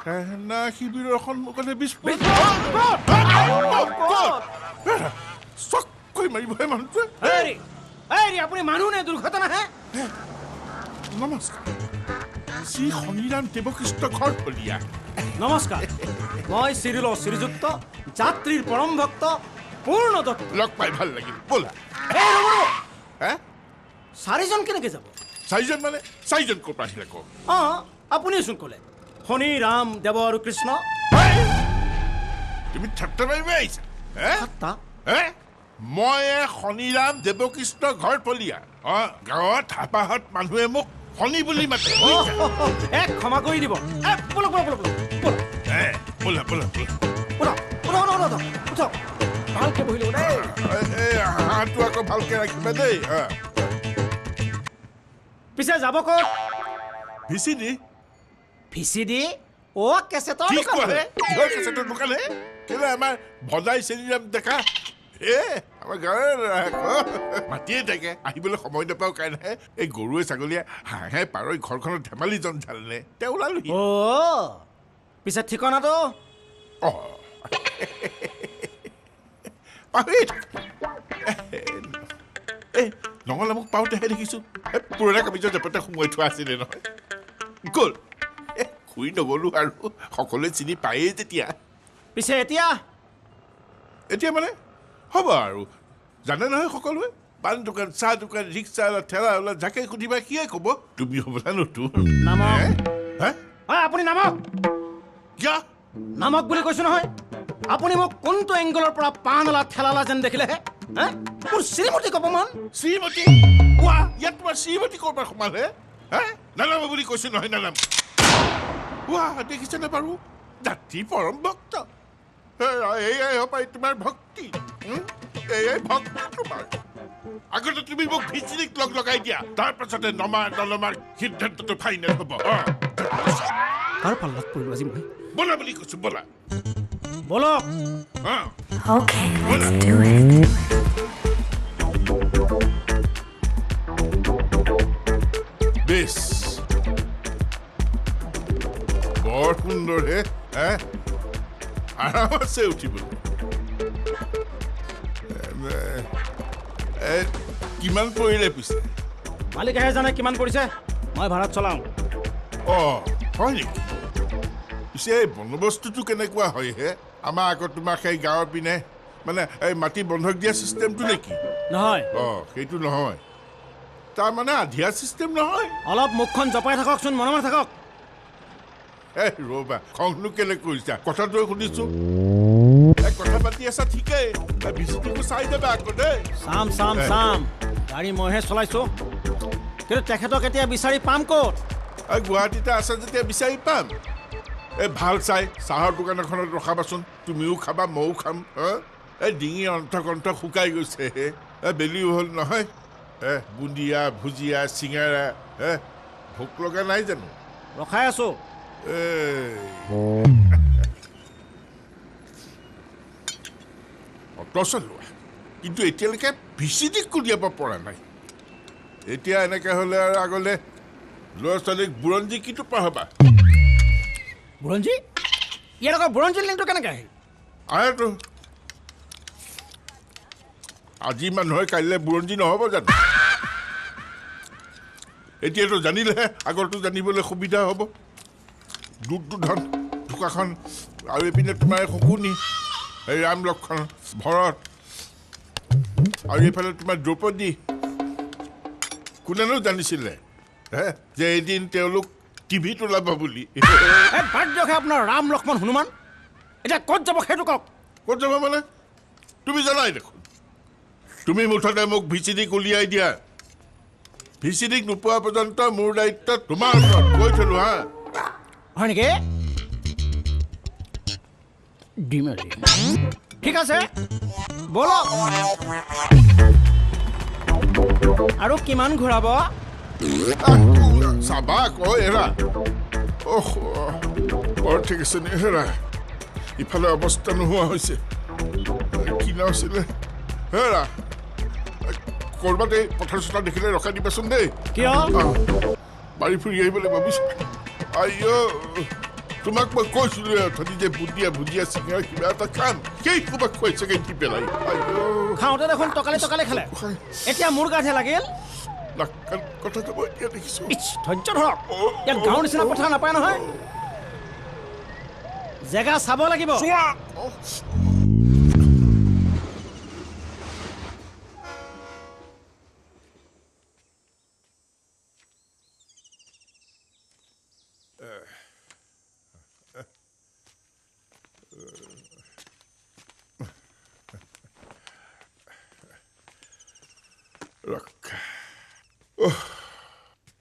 সেনা শিবিৰৰ সন্মুখতে চককৈ মাৰিবহে মানুহটোৱে। আপুনি মানুহ নে দুৰ্ঘটনাহে? নমস্কাৰ, শ্ৰী শনিৰাম দেৱকৃষ্ণ ঘৰফলীয়া। নমস্কাৰ, মই চিৰিল শ্ৰীযুক্ত যাত্ৰীৰ পৰম ভক্ত পূৰ্ণ দত্ত। লগ পাই ভাল লাগিল। ব'লা। চাৰিজন কেনেকে যাব? চাৰিজন মানে? চাৰিজন ক'ৰ পৰা আহিলে কওক? অঁ, আপুনিওচোন ক'লে শনি ৰাম দেৱ আৰু কৃষ্ণ। তুমি ঠাট্টা মাৰিব আহিছা? ঠাট্টা? মই শনিৰাম দেৱকৃষ্ণ ঘৰফলীয়া। অঁ, গাঁৱত হাপাহত মানুহে মোক শনি বুলি মাতে। এক ক্ষমা কৰি দিব। ব'লক ব'লক ব'লক ব'লা ব'লা ব'লা, উঠক, ভালকে বহি ল'ব দেই। হাঁহটো আকৌ ভালকে ৰাখিবা দেই। পিছে যাব ক'ত? ভিচিডি। ভিচিডি? অ', কেছেটৰ দোকান। কিহৰ কেছেটৰ দোকান হে? কেলে আমাৰ ভদাই চেনিৰাম ডেকা এ আমাৰ গাঁৱৰ মাতিয়ে থাকে, আহিবলৈ সময় নাপাওঁ কাৰণেহে। এই গৰুৱে ছাগলীয়ে হাঁহে পাৰৈ ঘৰখনত ধেমালি জঞ্জাল নে, তেওঁ ওলালোহি। অ', পিছে ঠিকনাটো? অঁ, পাহৰি এই নঙলা মোক পাওঁতেহে দেখিছোঁ পুৰণা কামিজৰ জেপতে সোমোৱাই থোৱা আছিলে নহয়। গ'ল, ঘূৰি নগ'লো আৰু, সকলোৱে চিনি পায়েই যেতিয়া। পিছে এতিয়া? এতিয়া মানে হ'ব আৰু, জানে নহয় সকলোৱে। পাণ দোকান, চাহ দোকান, ৰিক্সা ঠেলা ওলা, যাকে সুধিবা সিয়ে ক'ব। তুমি হ'বলা নতুন। আপুনি নামক। কিয় নামক বুলি কৈছোঁ নহয়? আপুনি মোক কোনটো এংগলৰ পৰা পাণলা ঠেলালা যেন দেখিলেহে? মোৰ শ্ৰীমতীক অপমান? শ্ৰীমতী? কোৱা, ইয়াত তোমাৰ শ্ৰীমতী ক'ৰ পৰা সোমালহে? হে, নানাম বুলি কৈছোঁ নহয়, নানাম। কোৱা, দেখিছেনে বাৰু জাতি পৰম ভক্ত। এয়াই হপাই তোমাৰ ভক্তি, এয়াই ভক্তি তোমাৰ। আগতে তুমি মোক ভিচিডিক লগ লগাই দিয়া, তাৰ পাছতে নমা নলমাৰ সিদ্ধান্তটো ফাইনেল হ'ব। কাৰ পাল্লাত পৰিলো আজি মই? ব'লা বুলি কৈছোঁ, ব'লা। ব'লক। Okay, let's do it. বেছ, বৰ সুন্দৰ হে, আৰাম আছে উঠিবলৈ। কিমান পৰিলে পিছে? মালিকেহে জানে কিমান পৰিছে, মই ভাড়াত চলাওঁ। অঁ, হয় নেকি? পিছে এই বন্দোবস্তুটো কেনেকুৱা হয় হে? আমাৰ আকৌ তোমাক সেই গাঁৱৰ পিনে মানে এই মাটি বন্ধক দিয়া চিষ্টেমটো নেকি? নহয়। অঁ, সেইটো নহয়, তাৰমানে আধিয়া চিষ্টেম নহয়। অলপ মুখখন জপাই থাককচোন, মনে মনে থাকক। এ ৰ'বা, খংনো কেলে কৰিছা? কথাটো শুনিছোঁ। কথা পাতি আছা ঠিকেই, ভিচিডিকো চাই যাবা আকৌ দেই। চাম চাম চাম, গাড়ী মইহে চলাইছোঁ, কিন্তু তেখেতক এতিয়া বিচাৰি পাম ক'ত? গুৱাহাটীতে আছে যেতিয়া বিচাৰি পাম। এই ভাল চাই চাহৰ দোকান এখনত ৰখাবাচোন, তুমিও খাবা ময়ো খাম। এই ডিঙি অণ্ঠ কণ্ঠ শুকাই গৈছে হে, বেলিও হ'ল নহয়। বুন্দিয়া ভুজিয়া চিঙাৰা, হে ভোক লগা নাই জানো? ৰখাই আছোঁ। অট' চলোৱা কিন্তু এতিয়ালৈকে ভিচিডিক উলিয়াব পৰা নাই। এতিয়া এনেকৈ হ'লে আৰু আগলৈ ল'ৰা ছোৱালীক বুৰঞ্জী কিটো পঢ়াবা? বুৰঞ্জী? ইয়াত আকৌ বুৰঞ্জীৰ লিংকটো কেনেকৈ আহিল? আহেতো, আজি মানুহে কাইলৈ বুৰঞ্জী নহ'ব জানো? এতিয়াতো জানিলেহে আগৰটো জানিবলৈ সুবিধা হ'ব। দুধটো ধন ঢোকাখন আৰু এইপিনে তোমাৰ শকুনি, এই ৰাম লক্ষণ ভৰত, আৰু এইফালে তোমাৰ দ্ৰৌপদী। কোনেনো জানিছিলে হে যে এদিন তেওঁলোক টিভিত ওলাব বুলি? বাদ দিয়কহে আপোনাৰ ৰাম লক্ষ্মণ হনুমান। এতিয়া ক'ত যাব সেইটো কওক। ক'ত যাব মানে তুমি জানাই দেখোন। তুমি মুঠতে মোক ভিচিডিক উলিয়াই দিয়া। ভিচিডিক নোপোৱা পৰ্যন্ত মোৰ দায়িত্ব তোমাৰ ওচৰত কৈ থলো। হা, হয় নেকি? দিম আজি। ঠিক আছে, ব'লক। আৰু কিমান ঘূৰাব? চাবা আকৌ এৰা। অহ, ঠিক আছে নে? হেৰা, ইফালে অৱস্থা নোহোৱা হৈছে। কি নাম আছিলে? হেৰা, ক'ৰবাত এই পথাৰ চথাৰ দেখিলে ৰখাই দিবাচোন দেই। কিয়? বাৰী ফুৰি আহিবলৈ ভাবিছোঁ। আইঅ। তোমাক মই কৈছিলোৱে অথনি যে বুন্দিয়া ভুজিয়া চিঙৰা কিবা এটা খাম, সেই সোপা খুৱাইছেগৈ দি পেলাই। খাওঁতে দেখোন টকালে টকালে খালে, এতিয়া মোৰ গাতহে লাগিল। কথাটো মই এতিয়া দেখিছোঁ। ধৈৰ্য ধৰক, ইয়াত গাঁৱৰ নিচিনা পথাৰ নাপায় নহয়, জেগা চাব লাগিব।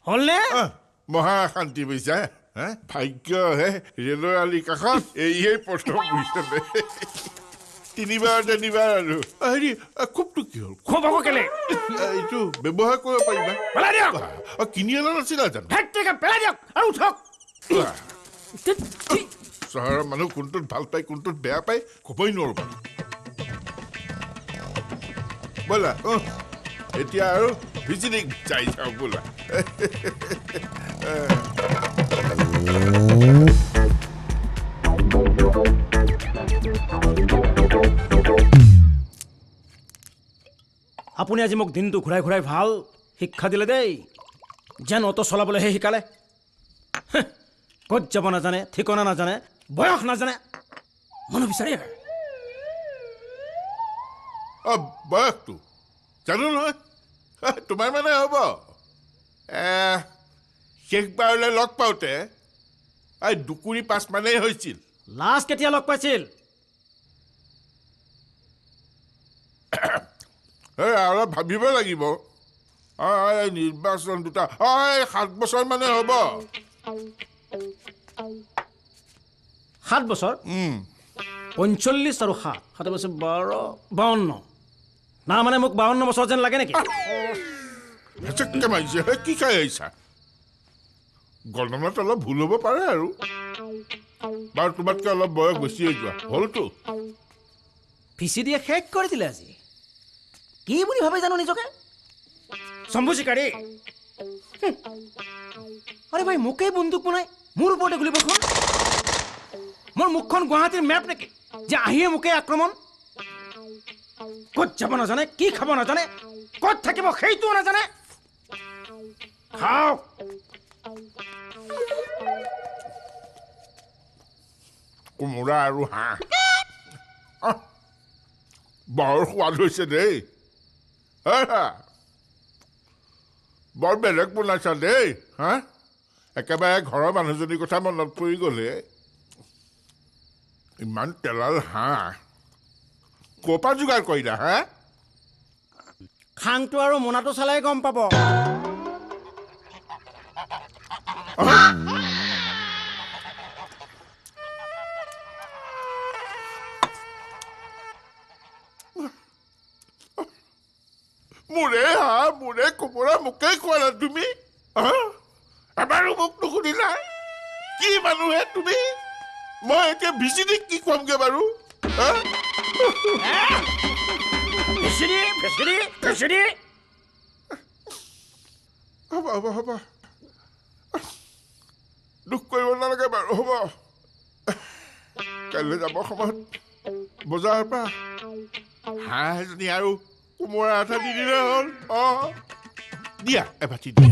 হ'লনে? মহা শান্তি বুজিছা, ভাগ্য হে ৰেলৰ আলি কাষত এইয়ে প্ৰথম বুজিছানে। তিনিবাৰ তিনিবাৰ আৰু হেৰি খুবটো কি হ'ল? খুব আকৌ কেলে? এইটো ব্যৱহাৰ কৰিব পাৰিবা। পেলাই দিয়ক। কিনি অনা নাছিলা জানো? পেলাই দিয়ক আৰু উঠক। চহৰৰ মানুহ কোনটোত ভাল পায় কোনটোত বেয়া পায় ক'বই নোৱাৰো। ব'লা এতিয়া আৰু ভিজিটিং যাই যাওঁ বোলা। আপুনি আজি মোক দিনটো ঘূৰাই ঘূৰাই ভাল শিক্ষা দিলে দেই, যেন অ'টো চলাবলৈহে শিকালে। ক'ত যাব নাজানে, ঠিকনা নাজানে, বয়স নাজানে, মানুহ বিচাৰি। বয়সটো জানো নহয় তোমাৰ মানে হ'ব। শেষবাৰলৈ লগ পাওঁতে এই 2.5 মানেই হৈছিল। লাষ্ট কেতিয়া লগ পাইছিল? এই অলপ ভাবিব লাগিব। নিৰ্বাচন দুটা 7 বছৰ মানে হ'ব। 7 বছৰ? 45 আৰু 7, 7 বছৰ 12, 52। না মানে মোক 52 বছৰ যেন লাগে নেকি? মাৰিছে, কি খাই আহিছা? গণনাত অলপ ভুল হ'ব পাৰে আৰু। বাৰু তোমাতকৈ অলপ বয়স বেছি হৈ যোৱা হ'লতো। ভিচি দিয়ে শেষ কৰি দিলে আজি। কি বুলি ভাবে জানো নিজকে? শম্ভু চিকাৰী। আৰে ভাই, মোকেই বন্দুক বনাই মোৰ ওপৰতে গুলিবখন। মোৰ মুখখন গুৱাহাটীৰ মেপ নেকি যে আহিয়ে মোকেই আক্ৰমণ? ক'ত যাব নাজানে, কি খাব নাজানে, ক'ত থাকিব সেইটোও নাজানে। খাওক। কোমোৰা আৰু হাঁহ বৰ সোৱাদ হৈছে দেই। বৰ বেলেগ বনাইছা দেই। হা, একেবাৰে ঘৰৰ মানুহজনীৰ কথা মনত পৰি গ'লে। ইমান তেলাল হাঁহ ক'ৰ পৰা যোগাৰ কৰিলা? হা, খাংটো আৰু মোনাটো চালে গম পাব। মোৰে হাঁহ, মোৰে কোমোৰা মোকেই খুৱালা তুমি? এবাৰো মোক নুসুধিলা? কি মানুহে তুমি? মই এতিয়া ভিচিডিক কি খুৱামগৈ বাৰু? হ'ব হ'ব হ'ব, দুখ কৰিব নালাগে বাৰু, হ'ব। কাইলৈ যাব সময়ত বজাৰৰ পৰা হাঁহ এজনী আৰু কোমোৰা এটা দি দিলে হ'ল। অঁ, দিয়া এবাটি দিয়া।